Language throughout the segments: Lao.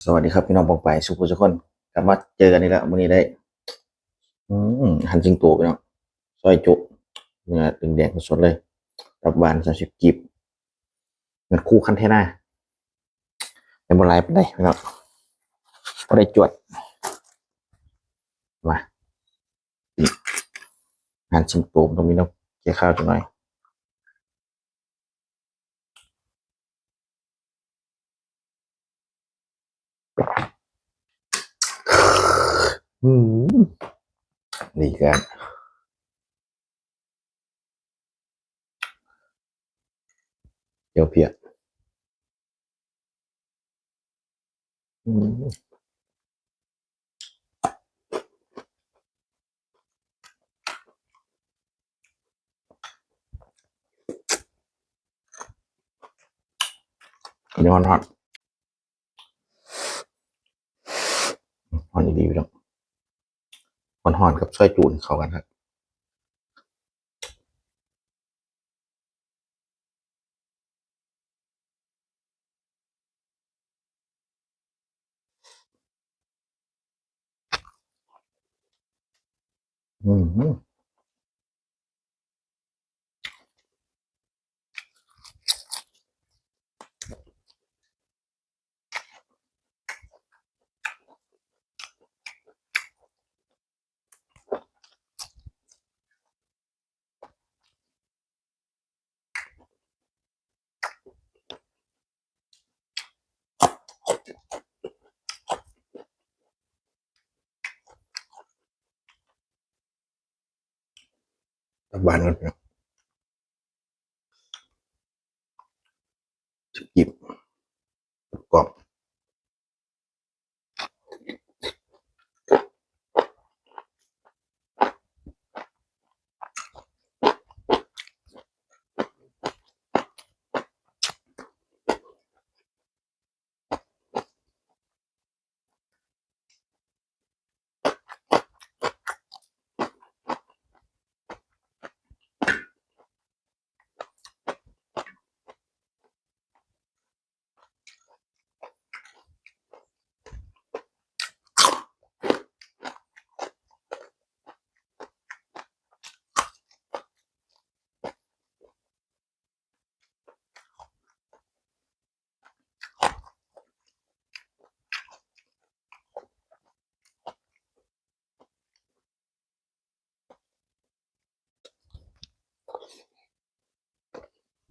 ສະຫວັດດີຄັບ ພີ່ນ້ອງປ້ອງປາຍສູ່ຜູ້ສູ່ຄົນ ກັບມາເຈີກັນອີກແລ້ວ. ມື້ນີ້ໄດ້ ອືມ ຫັນສິງໂຕ ພີ່ນ້ອງ ຊອຍຈຸ ເນື້ອແດງໆ ສົດໆ ເລີຍ ຕັບຫວານ ສາມສິບ ກີບ ເງິນຄູ່ຄັນເທນາ ແຕ່ບໍ່ຫຼາຍປານໃດ ພີ່ນ້ອງ ພໍໄດ້ຈວດ ມາ ອືມ ອາຫານສິງໂຕ ມັນຕ້ອງມີແນວແກ້ຄາວຈັກໜ້ອຍ. ອືມ ນີ້ກະ ດຽວເພຍ ອືມ ອັນນີ້ຮ້ອນໆ ຮ້ອນອີ່ຫຼີ ພີ່ນ້ອງ ຮ້ອນໆ ກັບຊອຍຈຸນີ້ເຂົ້າກັນຄັກ. ອືມ ກັບຫວານກ່ອນ ຈິບ ກອບ.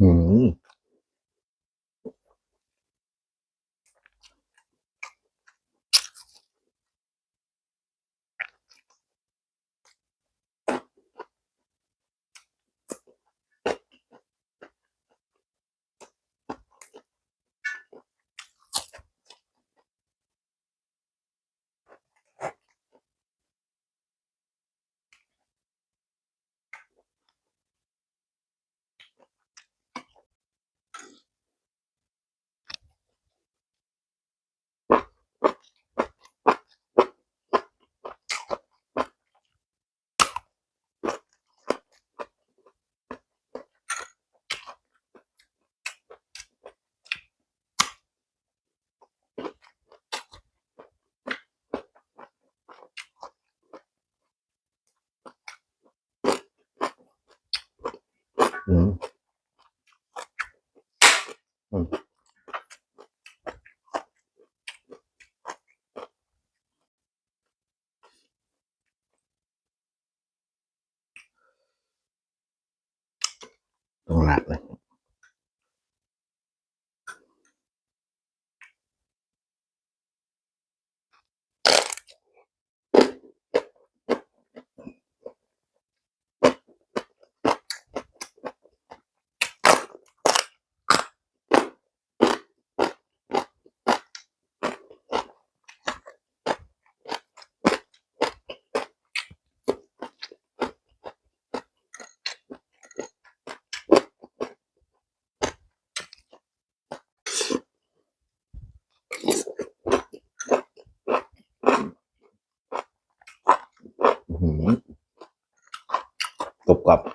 ອືມ. ອືມ ອືມ ຕ້ອງລາດເລີຍ. ອືມ ກົບໆ.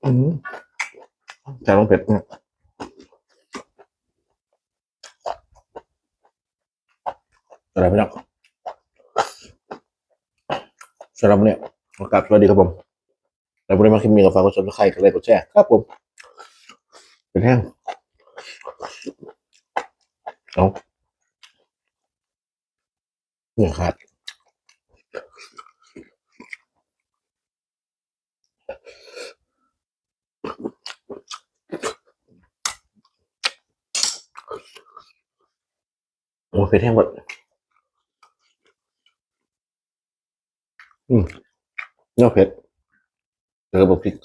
อืม ใส่ลงเผ็ดเนี่ย อะไรพี่น้อง สำหรับเนี่ย ขอกราบสวัสดีครับผม แล้วพอได้มาคลิปนี้ก็ฝากกด Subscribe กดไลค์ กดแชร์ ครับผม เป็นแห้ง เอา เนี่ยครับ โอ้ เผ็ดแห้งหมด อืม เนี่ยเผ็ด เจอบักพริก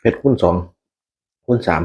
เผ็ดคูณสอง คูณสาม